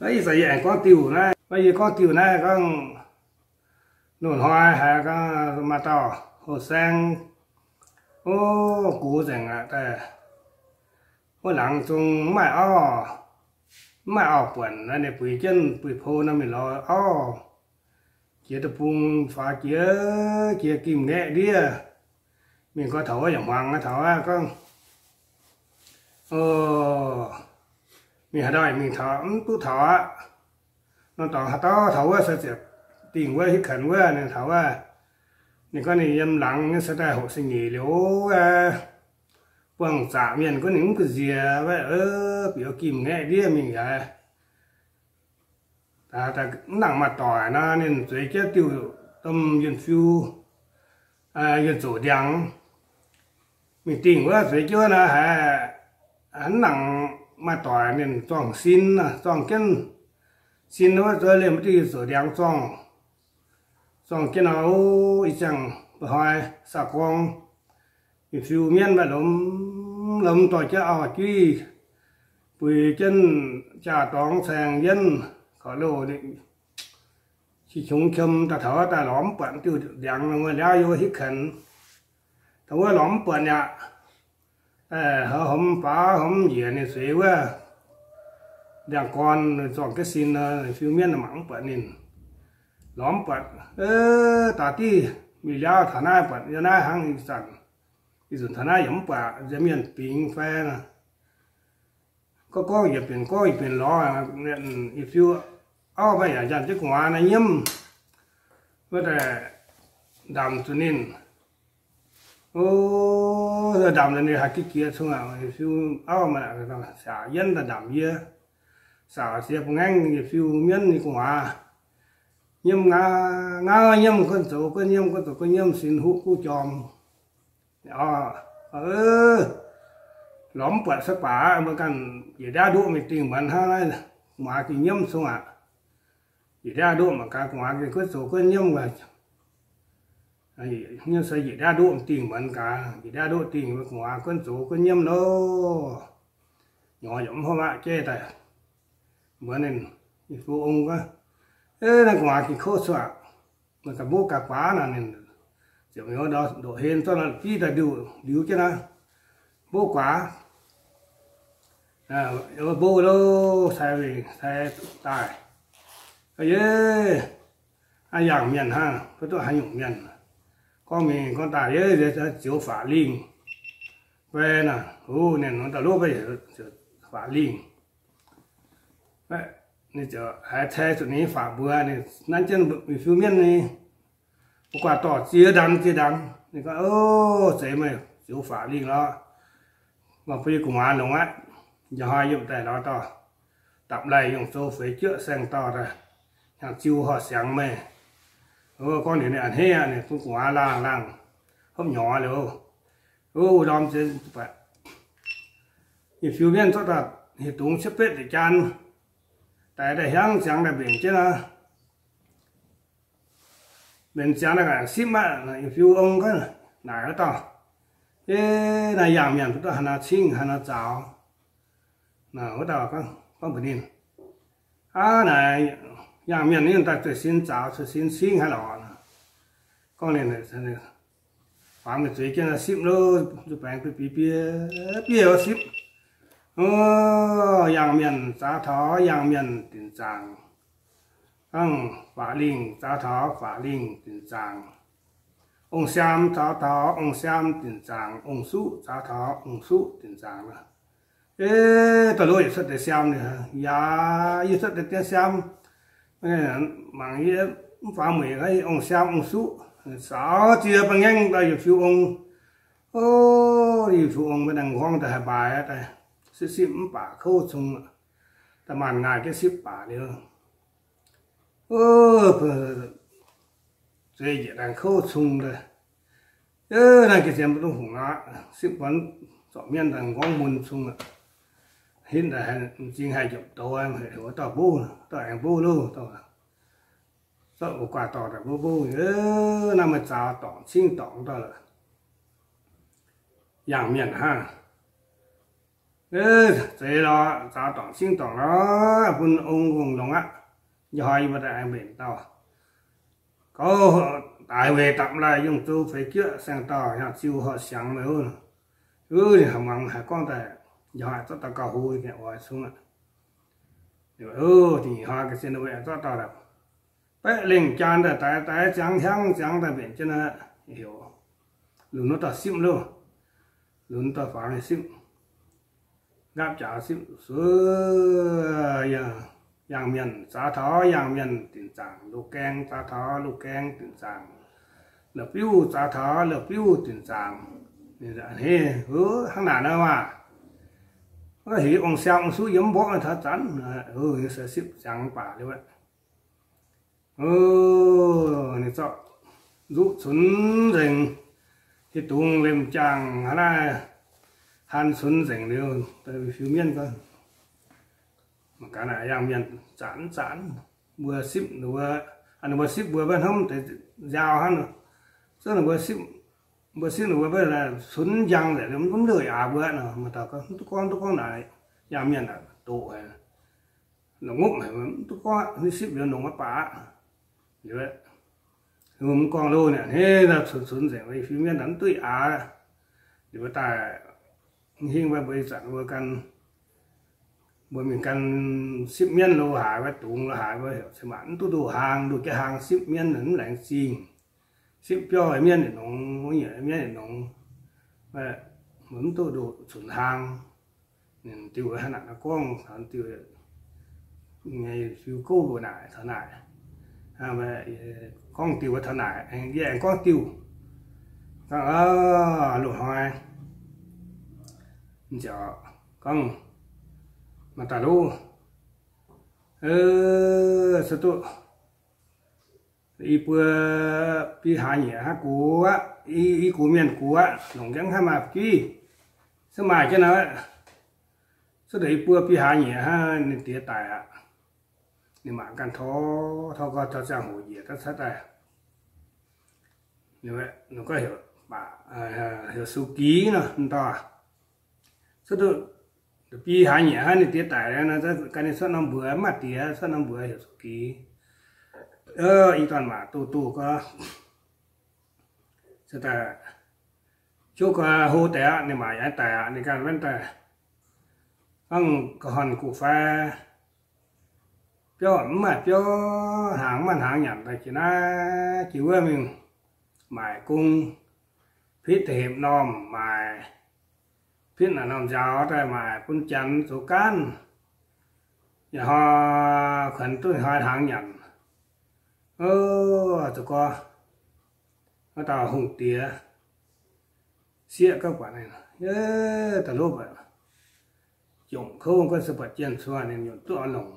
Ih zanc yie aengx gorngv diuh naaiv, yie gorngv diuh naaiv gorngv loz-hnoi haiz gorngv maaih dauh houh saeng, o, gox nzengc aqv, daaih wuov laangz zung mv maaih auv, mv maaih auv-buonc, ninh buix jienv buix pou nor mingh lorz auv, jiex deic-bung faaux jiex, jiex gimh ngaeqv ndiev, mingh gorx taux wuov yaac hmuangx taux wuov gorngv, o, mingh haaix ndau mingh taux mv duqv taux aqv. Norm dorngx haaix dauh taux wuov se ziepc dingh wuov hitv kanx wuov ninh taux wuov, ninh gorngv ninh yiem laangz nyei se daaih hoqc se nyeic liuz, buangh zaqc mienh gorngv ninh mv ga'nziex wuov, bieqc gimh ngaeqv ndiev mingh yaac mv nangc maaih doic nor, ninh zueiz jienv diuh domh yunh fiu, yunh zoqc ndiangx, mingh dingh wuov zueiz jienv wuov nor haiz mv nangc maaih doic, ninh zorng sin, zorng jienv sin wuov zueiz liemh diuh zoqc ndiangx zorng, zorng jienv nor, ih ziangh mba'hnoi saa-gorng, yunh fiu mienv maaih lomh lomh dorh jienv auv-juiv buix jienv jaa-dorngx caeng yienv korv-loh, qiex qongx qiem daaih taux daaih lorz mv buatc diuh ndiangx wuov liaauv yiem wuov hitv kanx. Taux wuov lorz mv buatc aqv. Horpc faaux horpc njiec ninh zueiz wuov ndiangx-gorn zorng jienv sin, fiu mienv mangc mv buatc ninh. Lorz mv buatc, daaih div mingh liaauv taux naaiv buatc yiem naaiv hnangv ih zanc. Ih zanc taux naaiv yaac mv buatc nziex mienh bingx fai nor. Gorngv gorngv yietc benx gorngv yietc benx lorz, yietc fiu auv fai yaac njaanh jienv gu'nguaaz naaiv nyiemv, wuov daaih ndamc zuqc ninh. O, ndamc zuqc ninh haiz jiex jiex cong aqv, yietc fiu auv maaih siaauc yienv daaih ndamc yie, siaauc siex ba'ngaengv yietc fiu mienv nyei gu'nguaaz. Nyiemv ngau, ngau nyiemv, guonv zoux guonv nyiemv, guonv zoux guonv nyiemv, sin huv guv jorm. Lorz mv buatc se baac mbuo ganh yietc ndiaav ndoqv mingh dingh muonz hnangv naaiv, gu'nguaaz gengh nyiemv cong aqv. Yietc ndiaav ndoqv mangc gaax gu'nguaaz gengh guonv zoux guonv nyiemv, nyiemv se yietc ndiaav ndoqv dingh muonz gaax, yietc ndiaav ndoqv dingh gu'nguaaz guonv zoux guonv nyiemv loh. Nyorx yaac mv hopv aqv, jeiv daaih mbuox ninh, ninh fu ong, naaiv gu'nguaaz gengh kouv cuotv aqv. Meih ganh mbov gaax guaax nor, ninh ziouc mingh wuov ndoqv hlen zorqv div daaih ndiuh liuz jienv naaiv, mbov guaax, mbov lo, cai wengh cai daaih. Yie, yangh mienh hnangv, mv duqv haaix nyungc mienh. Gorngv mingh gorngv daaih, yie, zioux faatv lingh. Fai nor, ninh daaih lov fai, faatv lingh. Ninh ziouc haiz cai zuqc ninh nyei faatv mbuox ninh, nanv jienv fiu mienv nyei, mbuo guaax dorh ziex ndanx ziex ndanx. Ninh gorngv, o, zeiz meih zioux faatv lingh lorqc. Mv baac yie gu'nguaaz longx aqv. Njang hnoi yiem daaih lorz dorh dapc laih yungh zou feix juoqv saeng-dorh daaih, hnyangx-ziu horh siangx meih. Gorngv ninh a'hneiv aqv, ninh bun gu'nguaaz laangh laangh, hopv nyorx liuz, o, ndorm ziex, yietc fiu mienv zorqv daaih hieh dungz ciepv betv deix jaan, daaih daaih hiaangv ziangx daaih mbenc jienv aqv. Mbenc ziangx daaih sipv aqv, yietc fiu ong naaic wuov dauh, yie, naaiv yangh mienh mv duqv haaix nor cingv haaix nor zaaux. Wuov dauh gorngv mbuox ninh, aav, naaic yangh mienh ninh daaih zueih sin zaaux, zueih sin cingv haaix lorqc. Gorngv ninh faaux mingh zueiz jienv sipv lo, nzuih baengx biei biei biei sipv. O, yangh mienh zaaux taux yangh mienh dinc zaangc. Hnangv faatv lingh zaaux taux faatv lingh dinc zaangc. Ong-siaam zaaux taux ong-siaam dinc zaangc. Ong-suqv zaaux taux ong-suqv dinc zaangc. E, daaih lo yietc cuotv deix siaam, yaac yietc cuotv deix dien siaam. Mangc yie mv faaux mueic, ong-siaam ong-suqv zaaux ziex ba'ngaengv daaih yietc fiu ong. O, yietc fiu ong maiv dangh nqorngv daaih haih mbaaix, daaih sipv sipv mv baac kouv cong, daaih maanc ngaaih jienv sipv baac liuz. O, zueiz njiec dangh kouv cong daaih. Naaiv geh zien mbuo duqv hungh aqv, sipv buonv zorqv mienv daaih nqorngv mun cong aqv. Hitv daaih m'zing haih njopc douz, heuc wuov dauh mbouv, dauh aengx mbouv loh, zorqv guaax dorh daaih mbouv mbouv. Naaiv meih zaaux dorngc cingv dorngc dauh lorqc. Yangh mienh hnangv. Zeiz lorz, zaux dorngc cingv dorngc lorz, bun ong ngongh longx aqv. Njang hnoi yie mbuo daaih aengx mbenc dauh. Gauh daaih weic dapv laih yungh zoux feix juoqv saeng-dauh, hnyangx-ziu horh siangx meih wuov. Wuov ninh haiz muangx haiz gorngv daaih, njang hnoi zorqv dauh gauh hlo, oix cungv aqv. Da'nyeic hnoi ga'zien weic zorqv dauh daaih, baeqv lengh jaan daaih daix, daix ziangx hiaangv ziangx daaih mbenc jienv aqv. Heuc lunx wuov dauh sipv loh, lunx dauh faaux nyei sipv, nqaapv jaax sipv suov, yangh mienh zaax taux yangh mienh dinc zaangc, loz-gaeng zaax taux loz-gaeng dinc zaangc, la'biuv zaax taux la'biuv dinc zaangc. Hnangv naaic nor maah, heuc ong-siang ong-suqv yiem mv mborqv taux zanc, se sipv ziangx baac liuz aqv. Ninh zorqv nzuqv cunx nzengc, hieh dungz lemh jaangh hnangv naaiv, han cunx nzengc liuz, fiu mienv gorngv, mangc gaax naaic, yangh mienh zanc zanc, mbuo sipv ninh mbuo, ninh mbuo sipv mbuo maiv hnamv deix nziaaux hnangv. Zungv ninh mbuo sipv, mbuo sipv ninh mbuo maiv cunx njang nzengc, mv ndeic aax mbuo nor, mv duqv gorngv, mv duqv gorngv naaic, yangh mienh doqc haic, la'ngopv haic, mv duqv gorngv, ninh sipv liuz nongx maiv baac aqv. Liuz, mv gorngv loh naaic, hnangv naaic cunx cunx nzengc, fiu mienv mv duqv aax. Liuz mbuo daaih hingv mbuo ih zanc mbuo gan, mbuo mingh gan sipv mienv lo haaix, mbuo dungz lo haaix, mbuo heuc cin-maanc mv duqv ndoh hlaang, ndoh jienv hlaang sipv mienv mv laengz zingh. Sipv biauv mienv yietc nongx, nyiec mienv yietc nongx, mbuo mv duqv ndoh cunx hlaang. Ninh diuh hnangv naaic gorngv, diuh nyei fiu gouv naaic taux naaic, gorngv diuh taux naaic, yie aengx gorngv diuh. Loz-hnoi nziaauc gorngv, maaih daaih luv, se duqv i buo bi hlaax nyieqc hnangv gux aqv, i gux mienh gux aqv, longc jienv hnangv maaih juiv, se maaih jienv nor, se duqv i buo bi hlaax nyieqc hnangv ninh diex daic aqv. Ninh mangc ganh tor, tor gau, tor ziangh hoc njiec daaih cuotv daaih, ninh gorngv heuc, heuc Su Giz nor, dauh, cuotv duqv bi hlaax nyieqc hnangv ninh diex daic nor, gan ninh cuotv norm mbuox, mv maaih diex, cuotv norm mbuox heuc Su Giz. I dorn-maac doh doh gorx, se daaih, ciouv gau hlo deix aqv, ninh maac yaac daic aqv, ninh ganh wuonv daaih, hnangv ga'horn guv fai, biauv mv maaih biauv, hnaangx mv maaih hnaangx nyanc daaih jiex naaiv jiex wuov mingh maaic gong, pitv da'hepc normh maaic, pitv naaic normh nziaaux daaih maaic bun janx zoux gaanv, yaac hnoi kuonx duqv hnoi hnaangx nyanc. Zoux gorx, wuov dauh hungh diex sieqv gauh buatc, da'lopv, jomc kouv gorngv se buatc jien cuo ninh nyunc duqv oix longc.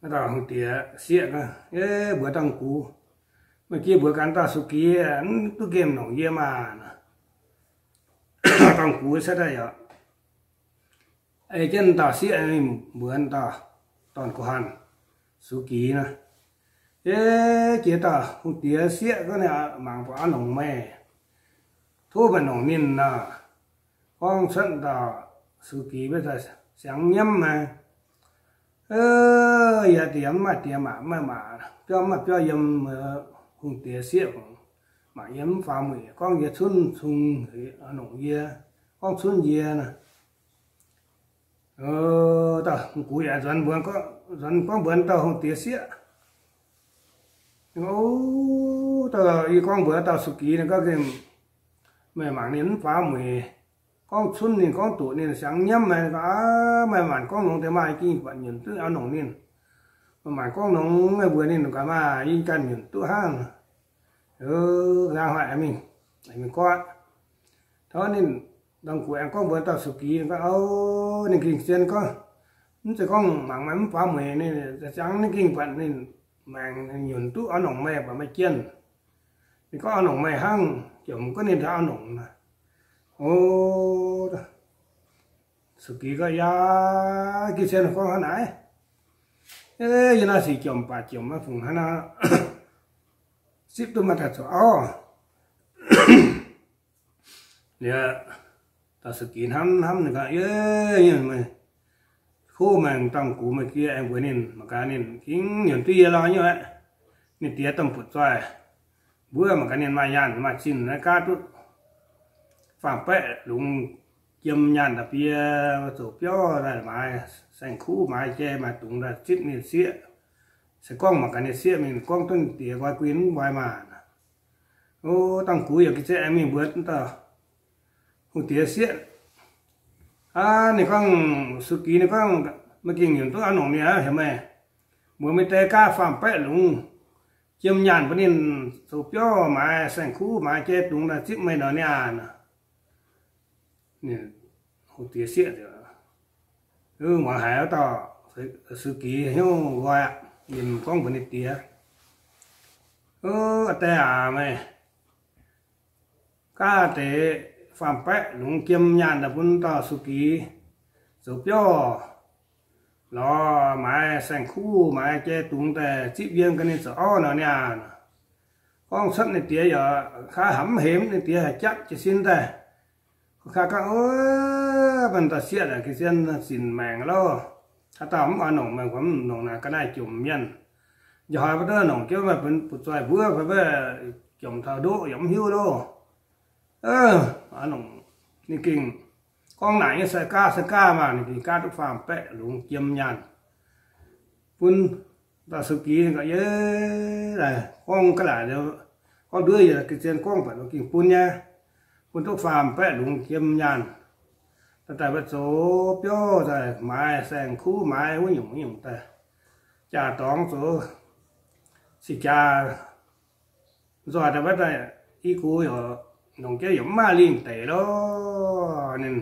Wuov dauh hungh diex sieqv gorngv, mbuox dauh gux, meih gie mbuox ganh dauh Su Giz mv duqv nqemh longc yie maah. Dauh gux cuotv daaih yaac ei jienv dauh sieqv mingh mbuox dauh dorn-guh hanh Su Giz nor, yie jiex dauh hungh diex sieqv gorngv ninh mangc buatc oix longc meih, tov meih longc ninh nor. Gorngv cuotv dauh Su Giz mbuo daaih siangx nyiemv maah. Yie diex mv maaih diex maac, mv maaih maac, biauv mv maaih biauv yiem, hungh diex sieqv mangc yie mv faaux mueic, gorngv yie cunv cung, longc yie, gorngv cunv yie nor. Dauh gux yaac nzuonx mbuox, nzuonx gorngv mbuox dauh hungh diex sieqv, o, dauh, yie gorngv mbuox dauh Su Giz ninh gorngv, meih mangc ninh mv faaux mueic, gorngv cunv ninh, gorngv doqc ninh siangx nyiemv maah. Aa, meih maanc gorngv longx deix maah, yie gengh buatc nyunc duqv oix longc ninh. Meih maanc gorngv longx, meih mbuox ninh gaax maah, yie ganh nyunc duqv hnangv. Aa, hnangv haaix mingh, mingh gorngv. Tov ninh, dauh gux aengx gorngv mbuox dauh Su Giz, ninh gorngv, o, ninh gengh zien gorngv, mv zeiz gorngv mangc meih mv faaux mueic, ninh ziangx ninh gengh buatc ninh maengc nyunc duqv oix longc meih, buatc meih jienh. Ninh gorngv oix longc meih hnangv, jomc gunv ninh taux oix longc. O, Su Giz gorngv, yaac gengh zien gorngv hnangv naaic. Yie naaiv sic jomc baac jomc maiv fungc hnangv naaiv, zipv duqv maaih daaih zoux auv. Liuz, Dauh Su Giz hnamv hnamv ninh gorngv, Yie, yie meih kuv maengx dangh gux meih jiex aengx mbuox ninh mangc gaax ninh gengh nyiemc duqv yie lorh nyei aqv. Ninh diex domh butv-zoih mbuov mangc gaax ninh maaih nyaanh maaih zinh naaiv gaav duqv faam-baeqv lungz jiem nyaanh daaih bie zoux biauv daaih maaiz saeng-kuv maaiz jai maaiz dungz daaih zipv ninh sieqv. Se gorngv mangc gaax ninh sieqv mingh gorngv duqv ninh diex nqoi guin mv nqoi maah. O, dangh gux yaac ga'zieqv aengx mingh mbuox dauh hungh diex sieqv. Aa, ninh gorngv, Su Giz ninh gorngv, Meih gengh nyiemc duqv aqv, nongc ninh aqv heuc meih mbuox meih die gaav faam-baeqv lungz jiem nyaanh bun ninh zoux biauv maaiz saeng-kuv maaiz jai dungz daaih zipv meih nor niaa. Hungh diex sieqv, muangx haiz wuov dauh Su Giz hnyouv nqoi aqv. Ninh gorngv mbuox ninh diex, O, die aac, meih gaav deix faam-baeqv lungz jiem nyaanh daaih bun dauh Su Giz zoux biauv lorz maaiz saeng-kuv maaiz jai dungz daaih zipv yiem gaax ninh zoux auv nor niaa. Gorngv cuotv ninh diex yaac kaav hamx mv hemx, ninh diex haiz jatv jiez sin daaih. Kaav gorngv, O, mv baac dauh sieqv naaic ga'zien sinc maengc loh. Haaix dauh mv oix nongc meih, mv nongc naaic ga'naaiv jomc mienh. Njoih haaix mbuo duqv nongc jienv meih bun butv-zoih mbuov fai mbuo jomc taux ndoqv yaac mv hiuv loh. Aa, nongc ninh gengh gorngv naaic nyei sai gaav sai gaav maah, ninh gengh gaav duqv faam-baeqv lungz jiem nyaanh bun dauh Su Giz. Ninh gorngv, Yie, gorngv ga'naaic, gorngv nduov yie ga'zien gorngv baac ninh gengh bun nyei, bun duqv faam-baeqv lungz jiem nyaanh daaih, daaih mbuo zoux biauv daaih maaiz saeng-kuv maaiz wuov nyungc wuov nyungc daaih, jaa-dorngx zoux, cing-jaa nzoih daaih mbuo daaih, i gux yaac nongc jienv yaac mv maaih lingh deic loh. Ninh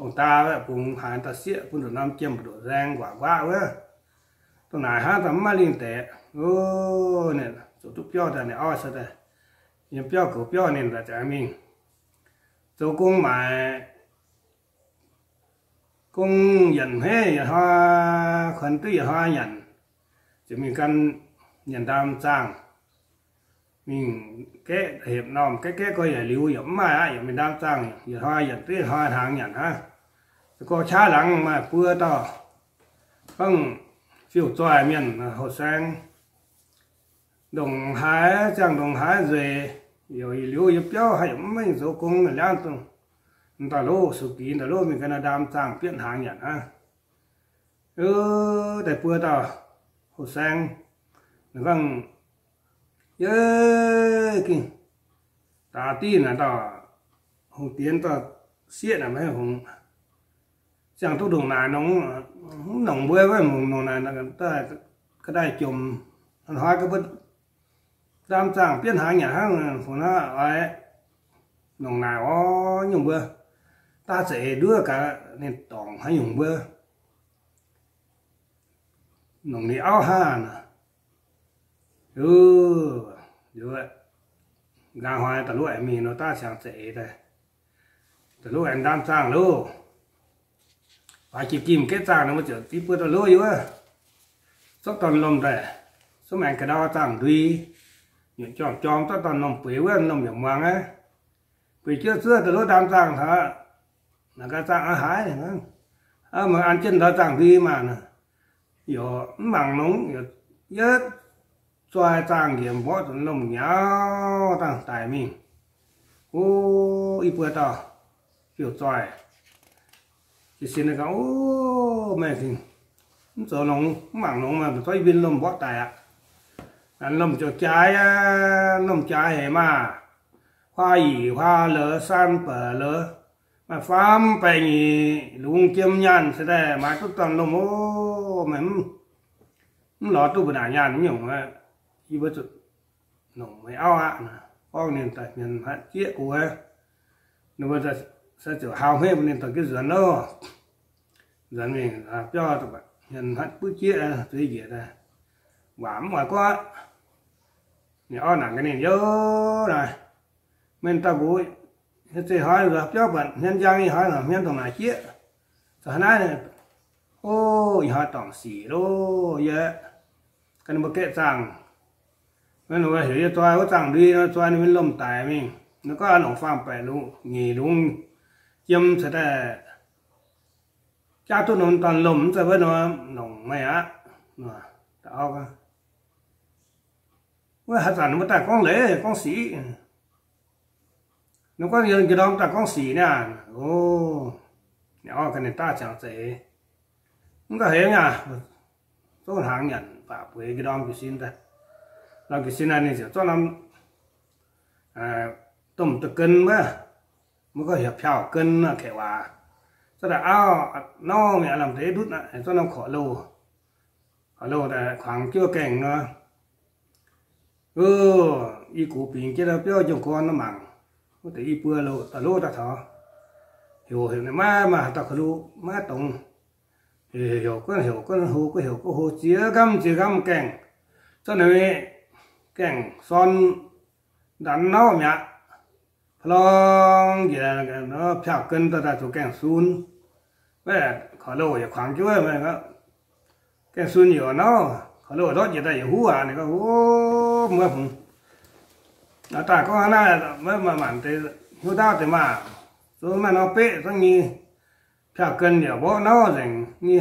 ong-daa bungx haaix dauh sieqv bun nduqc norm jiem mbu'ndoqc nzaeng nquaqc nquaqv wuov, dongh naaic hnangv daaih mv maaih lingh deic. O, ninh zoux duqv biauv daaih ninh auv se daaih yiem biauv goux biauv ninh daaih ziouc mingh zoux gong maaic gong yietc hneiv yietc hnoi, kuonx duqv yietc hnoi nyanc, ziouc mingh gan mienh ndaam zaangh. Mingh gaeqv hepc normh gaeqv gaeqv gorx-youz liuz yaac mv maaih aqv, yaac mingh ndaam zaangh yietc hnoi yietc duqv hnoi hnaangx nyanc aqv. Za'gengh qaqv laangz maaih buo dauh gorngv fiuv-zoih mienh, houh saeng, ndongc haaix ziangh ndongc haaix nzueic, yaac liuz yiem biauv haiz yaac mv mengh zoux gong, laangz dongh dauh lov Su Giz, dauh lov mingh gan ndaam zaangh bietv hnaangx nyanc aqv. Daaih buo dauh houh saeng, ninh gorngv, Yie, gengh daaih div naaic dauh hungh diex, dauh sieqv naaic maiv hungx, ziangh duqv ndongc naaic nongc, mv nongc mbuo wuov, nongc naaic ga'naaiv jomc, hnoi-hnoi ga'mbuo ndaam zaangh bietv hnaangx nyanc hnangv, fungx hnangv oix nongc naaic orv, nyungc mbuo daav za'eix nduov gaax ninh dorngc haaix nyungc mbuo nongc ninh auv hnangv naaic. Liuz, nqa'haav hnoi da'luv aengx mingh nor daav ziangx za'eix daaih, da'luv aengx ndaam zaangh loh. Baaix jiex gimh gaeqv zaangh nor, mbuo ziouc i buo da'luv yie wuov, zorqv dorn lomh daaih, zungv aengx ga'ndau zaangh ndui, nyutc jorm jorm zorqv dorn lomh bueix wuov, lomh yaac muangx aqv. Bueix jienv zuov da'luv ndaam zaangh taux, naaic gaax zaangh a'haaix, meih an jienv ndau zaangh ndui maah. Yaac mv mangc longx, yaac yietv zoi zaangh njiec mborqv zuqc lomh nyauv dangh daic mingh. O, i buo dauh fiuv-zoih jiez sin gaax, O, meih mv zoux longx, mv mangc longx, meih zorqv i win lomh mborqv daic aqv. Lomh ziouc jaaix aqv, lomh jaaix haic maah. Huaa yic huaa louz, saan baac louz, maaih faam baeqc nyic lungz jiem nyaanh se daaih maaiz duqv dorn lomh oc. Meih mv lorz duqv mbu'naaic nyaanh nyungc, yie mbuo zuqc nongc meih auv aqv. Gorngv ninh daaih hmien hatv jieqv gu'nyuoz, ninh mbuo se ziouc hauz hmeiv bun ninh dorh jienv nzuonx loh. Nzuonx mingh biauv hmien hatv buov jieqv zuiz njiec daaih, waac mv oix gorngv. Ninh auv naaic gaax ninh, Youv naaic, meih dauh nqox, zeiz hnoi nzuonx biauv buatc hmien njang, ih hnoi hmien dongh naaic jieqv, zoux haaix naaiv? O, ih hnoi dorngc sic loh. Yie gan ninh mbuo gaeqv zaangh, ninh mbuo heuc yie zoi wuov zaangh ndui nor, zoi ninh mbuo lomh daic mingh. Ninh gorngv longc faam-baeqc lungz, nyic lungz jiem ceix daaih jaav duqv norm dorn-lomh mv zeiz wuov nor, longc meih aqv. Wuov haaix zanc mbuo daaih gorngv leiz gorngv sic, ninh gorngv njiec ndorm daaih gorngv sic niaa. O, ninh orv ganh ninh daav ziangx zeix, mv gauh heix nyei. Zouv hnaangx nyanc baac bueix njiec ndorm jiez sin daaih, ndorm jiez sin ninh ziouc zorqv norm domh da'gen wuov, mbuo gorngv heuc piaux gen, kaeqv waac, zorqv daaih auv norv mingh aav lamh deix ndutv, zorqv norm korv-louh, korv-louh daaih kuangx jienv gaengh nor. I gox bingx jienv biauv njongh gorn nor mangc, wuov deix i buo loz daaih loz daaih taux, heuc heuc ninh maiv maaih haaix dauh korv-louh maiv dongz. Heuc heuc guonv heuc guonv hlo guonv heuc guonv hlo, ziex nqamv ziex nqamv gaengh, zorqv ninh gaengh sorn ndanx norv mi'aqv. Pa'long njiec piaux gen daaih daaih zuqc gaengh sun. Korv-louh yaac kuangx jienv, gaengh sun yaac norv, korv-louh ndortv njiec daaih yaac huv aqv. Ninh gorngv, O, mbuo hmz daaih gorngv naaiv maiv maaih maanc deix hnyouv ndaauv deix maah. Zungv maaih norm beqv zungv nyei piaux gen yaac mborqv norv nzengc nyei,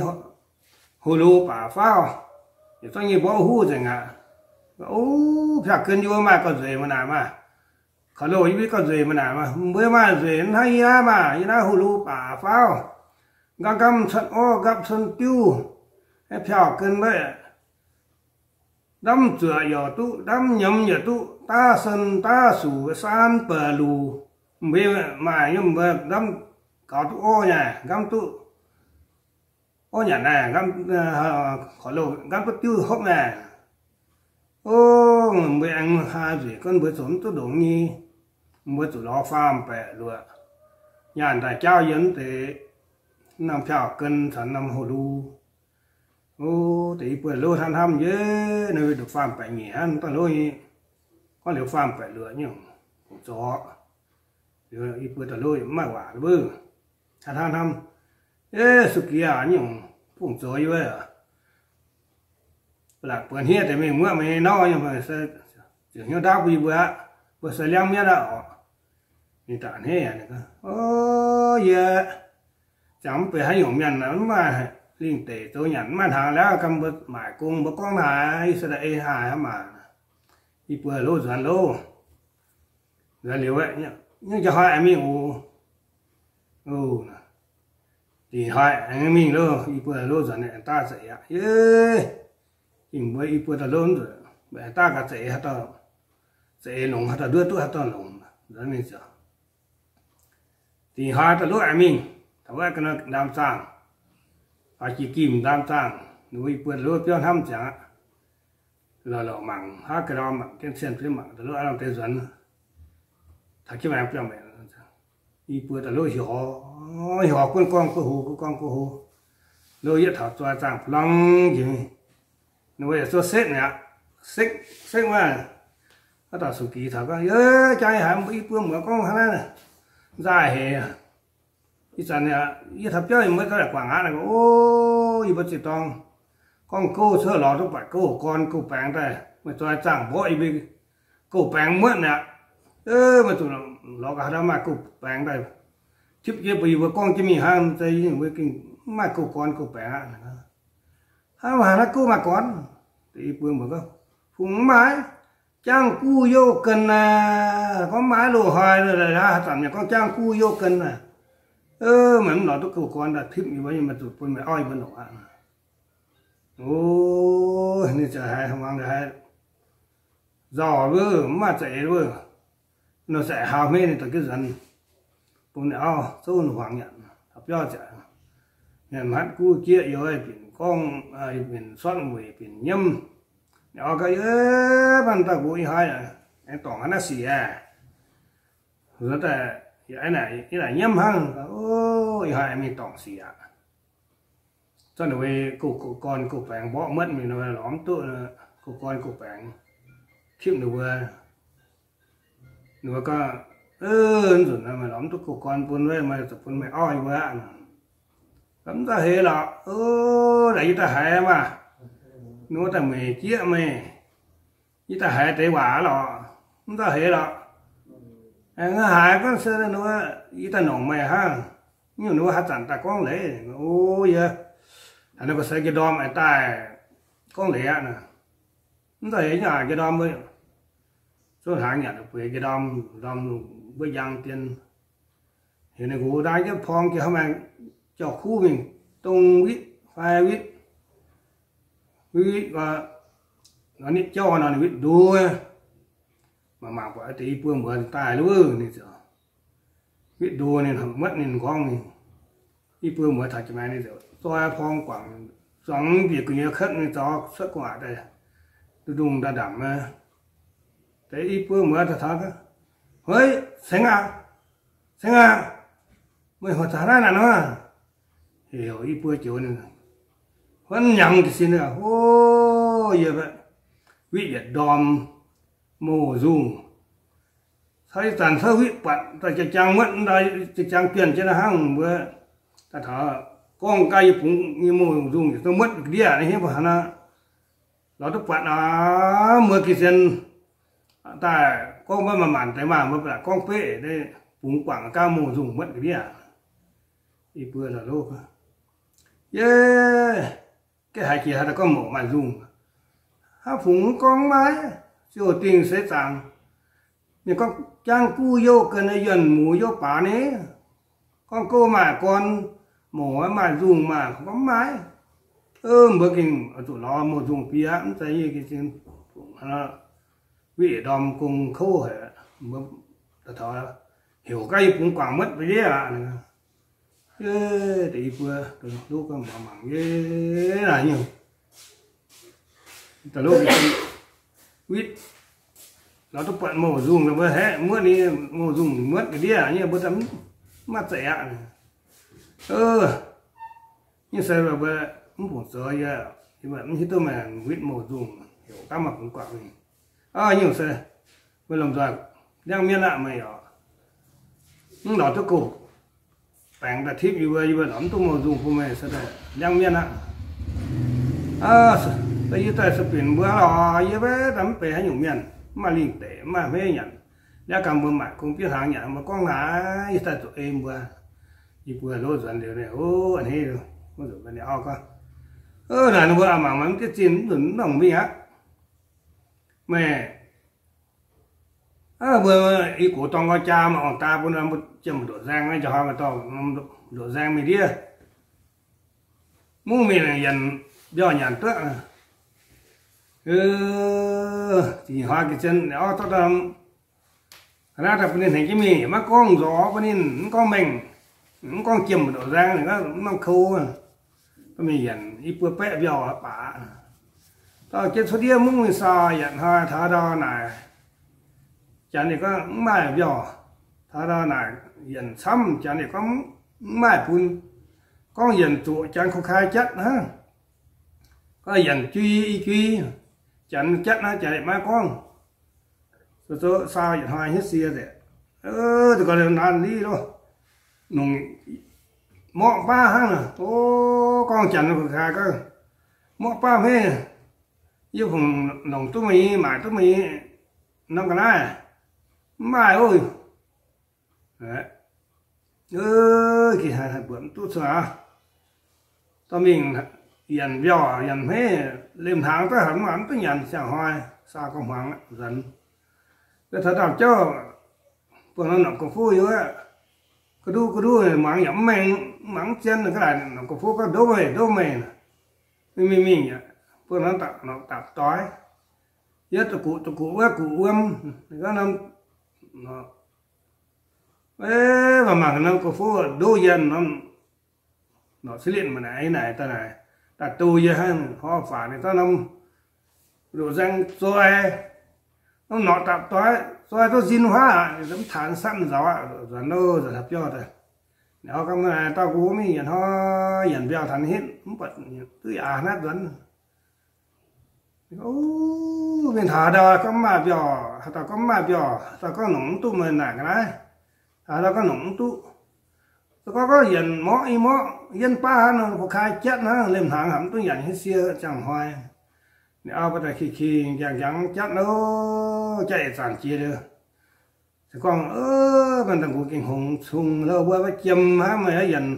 hlo baac faauv yaac zungv nyei mborqv huv nzengc aqv. O, piaux gen yie mbuo maaih gauh nzueic mv naaic maah. Korv-louh yie mbuo gauh nzueic mv naaic maah. Mbuo maaih nzueic hnangv yie naaiv maah. Yie naaiv hlo baac faauv, nqamv nqamv cuotv orv, nqamv cuotv diuv, piaux gen maiv, ndamv zuoqc yaac duqv, ndamv nyiemz yaac duqv, daav sen daav suc, saan ba'luc, mbuo maaih nyei, mbuo ndamv gaux duqv orv nyei, nqamv duqv orv nyanc naaiv, korv-louh nqamv duqv diuv hopv naaiv. O, mbuo aengx haaix nzueic gunv mbuo zoux mv duqv ndongc nyei, mbuo zuqc lorz faam-baeqc luoqc, nyaanh daaih jaauv yie mv deix norm piaux gen caux norm hlo lu. O, deix i buo loz hnamv hnamv nyei, ninh mbuo nduqc faam-baeqc nyeic hnangv daaih loz nyei, gorngv liuz faam-baeqc luoqc nyungc, fungc zoux, i buo daaih loz mv maaih waac wuov. Hnamv hnamv, Yesu Giduc aac, nyungc fungc zoux yie wuov, laatc buonc hniev deix mingh muoqv meih nyei norv nyei, ziouc hnyouv ndaauv bun yie mbuo aqv. Mbuo se liangv mienv aqv oc. Ninh daaih hniev, O, yie ziangh mv benx haaix nyungc mienh, mv maaih lingh deic zoux nyanc, mv maaih hnaangx liaauv, gan mbuo maaic gong, mbuo gorngv haaix, I^saa^laa^en haaix maah. I buo loz nzuonx loh. Nzuonx liuz, nyungc jaa hnoi aengx mingh oc. Dingc hnoi aengx mingh loh, i buo loz nzuonx aengx daav za'eix aqv. Yie, yie mbuo i buo daaih loz nzuonx, mbuo aengx daav gaax za'eix haaix dauh, za'eix longx haaix dauh nduov duqv haaix dauh longx. Nzuonx mingh ziouc dingc hnoi daaih loz aengx mingh, taux wuov ga'naaiv ndaam zaangh, faix jiex gimh ndaam zaangh, ninh mbuo i buo daaih loz biauv hnamv ziangx aqv. Lorqc lorqc mangc haav ga'ndau mangc jienv cien jienv mangc daaih loz aav lamh deix nzuonx, taux jienv maengx biauv-mbenc. I buo daaih loz hiuv, hiuv guonv gorngv guonv hlo, guonv gorngv guonv hlo. Loz yietv taux zoi zaangh pa'langv njiec mingh. Ninh mbuo yaac zuov sekv mi'aqv. Sekv, sekv wuov, haaix dauh sux gix taux gorngv, Yie jangx yie haiz mbuo i buo muoz gorngv hnangv naaiv nzaaih heix. Ih zanc yie taux biauv yie mbuo daaih guangc aqv. O, yie mbuo zinh dorng gorngv gouv cuotv lorz duqv baeqc gouv gorn gouv baengx daaih, meih zoi zaangh mborqv yie mbuo gouv baengx muotv mi'aqv. Meih zuqc lorz gaax haaix dauh maaih gouv baengx daaih tipv jienv bun yie mbuo gorngv jienv mingh hnangv. Yie mbuo gengh mv maaih gouv gorn gouv baengx aqv. Hnangv haaix nor gouv maaih gorn? Deix i buo mbuox gorngv, Fungx mv maaih, jangv guv youh gen naaic. Gorngv mv maaih loz-hnoi, haaix zanc yaac gorngv jangv guv youh gen naaic. Meih mv lorz duqv gouv gorn daaih tipv yie mbuo, yie mbuo zuqc bun meih auv yie mbuo longc aqv. O, ninh ziouc haiz muangx haiz nzauh wuov, mv maaih za'eix wuov. Nor se haaix hmeiv ninh dorh jienv nzuonx bun ninh auv zouv ninh hmuangx nyanc, taux biauv ziouc nyanc hmatv guv jieqv youz, binc gorngv, binc sortv weic, binc nyiemv. Ninh auv gorngv, Yie, mv baac dauh nqox ih hnoi aengx dorngc haaix naaiv sic aqv. Daaih yie naaic nyiemv hnangv. O, ih hnoi aengx mingh dorngc sic aqv. Zorqv ninh mbuo gouv gorn gouv baengx mborqv muotv mingh, ninh mbuo lorz mv duqv gouv gorn gouv baengx tipv ninh mbuo. Ninh mbuo gorngv, Nzunc meih lorz mv duqv gouv gorn bun wuov, meih zuqc bun meih auv yie mbuo aqv. Mv nzauh heix lorqc. O, naaic yie daaih haiz maah, ninh mbuo daaih mueic jieqv meih. Yie daaih haiz deix waac lorqc. Mv nzauh heix lorqc. Aengx haiz gorngv se yie daaih nongc meih hnangv. Nyungc ninh mbuo haaix zanc daaih gorngv leiz? O, yie haaix nor ba'seix nqa'ndorm aengx daaih gorngv leiz aqv. Mv zeiz heuc nyungc nqa'ndorm, zunv hnaangx nyanc bueix nqa'ndorm, ndorm mbuo njang dien. Heuc ninh nqox ndaang jienv porng jiex hnangv maengx jauv-kuv mingh dong witv fai witv, witv, witv nitv jauv nor ninh witv nduov. Mangc mangc buatc deix i buo muoz daaih luov ninh ziouc witv nduov ninh, muotv ninh nqorngv mingh. I buo muoz taux jiex maengx ninh ziouc zoi porng guangc, zuangx bieqc gu'nyuoz ketv mingh zaux cuotv gu'nguaaic daaih, ndungh ndongh ndamc. Deix i buo muoz daaih taux, Hueiv, ceng aqv, ceng aqv, meih hoic caux naaiv naaic nor? Heuc i buo joux ninh, huotv nyangx jiez sin, O, yie witv yietc ndorm mouc nzungh. Caux ih zanc cuotv witv buatc daaih jang-jang muotv, daaih jang-jang bienh jienv hnangv mbuo daaih taux gorngv gaax yie bungx nyei mouc nzungh yietc zungv muotv ga'ndiev naaiv hiuv baac hnangv naaiv. Lorz duqv buatc aav, muoz ga'sienx daaih gorngv maiv maaih maanc deix maah, mbuo ba'laqc gorngv beqv, bungx guangc gaax mouc nzungh muotv ga'ndiev. I buo la'lov, Yie, geh haiz jiex haaix dauh gorngv mouc maaih nzungh. Hnangv fungx gorngv maiv, ziouc dingh seix zaangc. Ninh gorngv jangv guv youh ga'naaiv yuonh muoz youh baax ni. Gorngv gouv maaih gorn, mouc maaih nzungh maah, gorngv maiv. Mbuo gengh zuqc lorz mouc nzungh bieqc, mv zeiz yie gengh zinh, witv ndorm gong kouv haic, mbuo taux heuc gaax yie bungx guangc muotv ba'ndiev aqv. Deix i buo lov gorngv mangc mangc nyei naaic nyungc. Da'lov witv, lorz duqv buatc mouc nzungh mbuo haeqv muotv ni, mouc nzungh muotv ga'ndiev nyei, mbuo daaih mv maaih zeiz aqv. Nyungc se mbuo mv bungx zoux yie, mv hiuv duqv meih witv mouc nzungh heuc gaax maaih bungx guangc mingh. Nyungc se mbuo lomh nzoih liangv mienv aqv meih oc. Mv lorz duqv gouh baengx daaih tipv yie mbuo, yie mbuo lorz mv duqv mouc nzungh bun meih se daaih liangv mienv aqv. Yie daaih se binc mbuo lorz yie mbuo daaih mv benx haaix nyungc mienh, mv maaih lingh deic, mv maaih hmeiv nyanc. Liuz ganh mbuo maaic gong biev hnaangx nyanc, mbuo gorngv naaic yie daaih zuqc ei mbuo. Yie mbuo lov nzuonx liuz ninh, o, a'hneiv, wuov nzunc ninh auv gorngv, Naaic ninh mbuo a'mangc maiv diev zinh, mv nzunc mv nongh mingh aqv. Meih, mbuo i gox dorng gau jaa maaih ong-daa bun mbuo jiem ndoqc nzaeng, njang hnoi maaih dorng ndoqc nzaeng mingh ndiev, mungv mingh yienc mbiauh nyanc duqv. Zinh hnoi ga'zien orv dorv, naaiv daaih bun ninh hnengx jienv mingh, maiv gorngv nzorx bun ninh, mv gorngv mengh, mv gorngv jiem ndoqc nzaeng, mv norm kou, dorh mingh yienc i buo baeqv mbiauh baac. Dorh jienv cuotv ndiev mungv mingh saau, yietc hnoi taux ndau naaic, janx ninh gorngv mv maaih mbiauh. Taux ndau naaic yienc camv, janx ninh gorngv mv maaih bun. Gorngv yienc zuqc janx kuh kai jatv hnangv. Gorngv yienc jui i jui, janx jatv hnangv, janx ninh maiv gorngv. Zoux zoux saau yietc hnoi hietv sie nzengc. Za'gengh liuz naaiv li loh, nongc morqv baav hnangv. O, gorngv janx kuh kai gorngv, morqv baav hmeiv, yie fungc longc duqv meih nyei, maaic duqv meih nyei norm ga'naaiv, mv maaih oc. Gengh haiz mbuoqc mv duqv cuotv aqv. Dorh mingh yienc mbiauh yienc hmeiv, lemh hnaangx duqv haiz mv maaih mv duqv nyanc ziangh hnoi, saau gauh hmuangx nzuonx. Taux ndaamv-jauv buangh norm norqc gong-fuqv yiem wuov, ga'nduqv ga'nduqv muangx yaac mv mengh, mv mangc mv zien, ga'naaiv norqc gong-fuqv gorngv, Ndouv meih, ndouv meih. Mingh mingh mingh, buangh norm norqc daapc doix, yiem da'guqc da'guqc wuov guqc wuom, gorngv norm, mangc mangc norm gong-fuqv ndouv yie norm norqc civ lietv mv naaic, naaic daaih naaic, daaih doh yie hnangv, hov faanx ninh zorqv norm ndoqc nzaeng zoi, norm norqc daapc doix zoi duqv nzin huaav aqv, mv taux mv satv mv nzauz aqv, nzuonx loh, nzuonx taux biauv daaih. Ninh gorngv, Dauh gux, mingh yienc hnoi yienc mbiauh taux hitv, mv buatc duqv aax hnatv nzuonx. Mingh taux haaix dauh gorngv mv maaih mbiauh, haaix dauh gorngv mv maaih mbiauh, haaix dauh gorngv nongc mv duqv meih naaic ga'naaiv, haaix dauh gorngv nongc mv duqv. Se gorngv gorngv yienc morqv i morqv, yienv baav hnangv nor, ba'kai jatv hnangv, lemh hnaangx haic mv duqv nyanc hietv sie ziangh hnoi. Ninh auv baac daaih kingx kingx jangx jangx jatv loh, jatv yietc zanc jiex liuz, se gorngv, Gorngv daaih nqox gengh hngongx cungh lo wuov, maiv jiem hnangv, meih yienc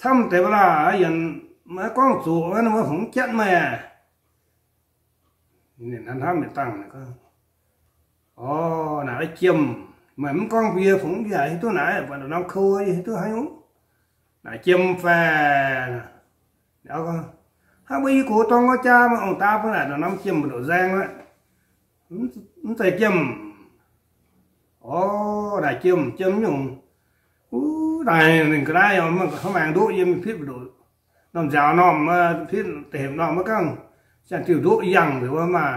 camv deix mv laah, yienc maiv gorngv zuqc, mbuo hngongx jatv meih aqv. Ninh hnamv hnamv mienh dangh, Orv, naaic jiem, meih mv gorngv mbuo yie fungx yie haiz hiuv duqv naaic, buatc norm kou yie hiuv duqv haaix nyungc. Naaic jiem fai? Hnangv mbuo i gox dorng wuov jaa, meih ong-daa bun naaic norm jiem mbu'ndongx nzaeng aqv, mv zeiz jiem. Orv, naaic jiem, jiem nyungc. Wuov daaih ninh ga'naaiv yaac mv hnamv maengx ndoqv yiem, pitv mbu'ndongx norm nziaaux normh, pitv da'hepc normh wuov gangv, ziangh diuh ndoqv yangh nzengc wuov maah.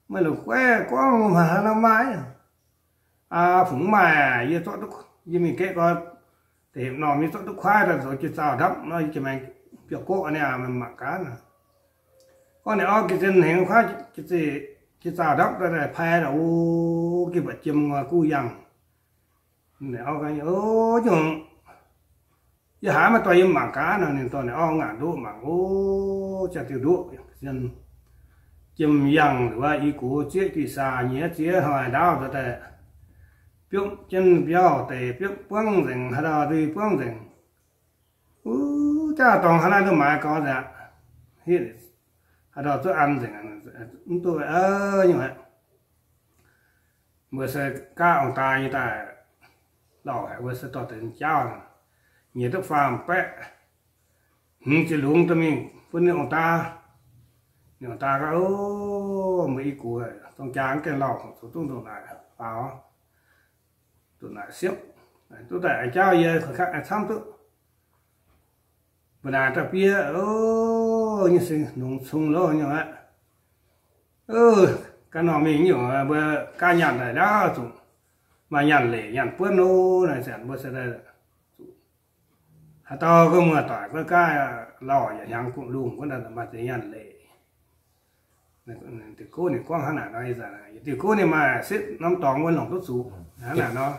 Meih longc guaiv gorngv maaih haaix nor maaih? Aa, fungx maaih aqv. Yie zorqv duqv, yie mingh gaeqv gorx, da'hepc normh yie zorqv duqv kuaaiv daaih zoux jiex zaux ndapv nor, yie jiex maengx biauv-goqv niaa, mangc gaax. Gorngv ninh orv ga'zien hengx kuaaiv jiex zaux ndapv daaih pai daaih, o, gengh buatc jiem guv yangh. Ninh orv, o, nyungc, yie haiz maiv dorh yie mangc gaax nor, ninh dorh ninh orv ngaanc ndoqv mangc, o, ziangh diuh ndoqv, jiem yangh wuov, i gox zieqv juiz saah nyiex ziex hnoi ndaauv daaih, biopv jienv biauv deix, biopv buangv nzengc, haaix dauh ndui buangv nzengc. Wuov jaax dorngx haaix naaiv duqv maaiz gaux nzengc, hitv haaix dauh zuqv an nzengc, mv duqv nyungc aqv. Mbuo se gaav ong-daa nyei daaih lauh haic, mbuo se dorh deix jaauv, nyiex duqv faam baeqv hmz jiex lungz dorh mingh bun ninh ong-daa. Ninh ong-daa gorngv, O, meih i gox dongh jaa mv gaengh lauh, zoux duqv ndongc naaic faaux, ndongc naaic siepv, duqv daaih aengx jaauv yie, camv duqv mbuo naaic daaih fiev, o, nyei se nongx cung lov nyungc aqv. Ganh nor mingh nyungc, mbuo gaav nyaanh daaih ndaauv zuqc maaih nyaanh leic nyaanh buonv lo. Naaic zanc mbuo se daaih zuqc haaix dauh gorngv muoz-doic gorngv gaav lauh yaac hnyangx gu'nguaaic lungh gunv daaih maaih deix nyaanh leic. Diuh gouv ninh gorngv hnangv naaic nor, diuh gouv ninh maaih setv norm dorngx wuov longc duqv zuqc hnangv naaic nor.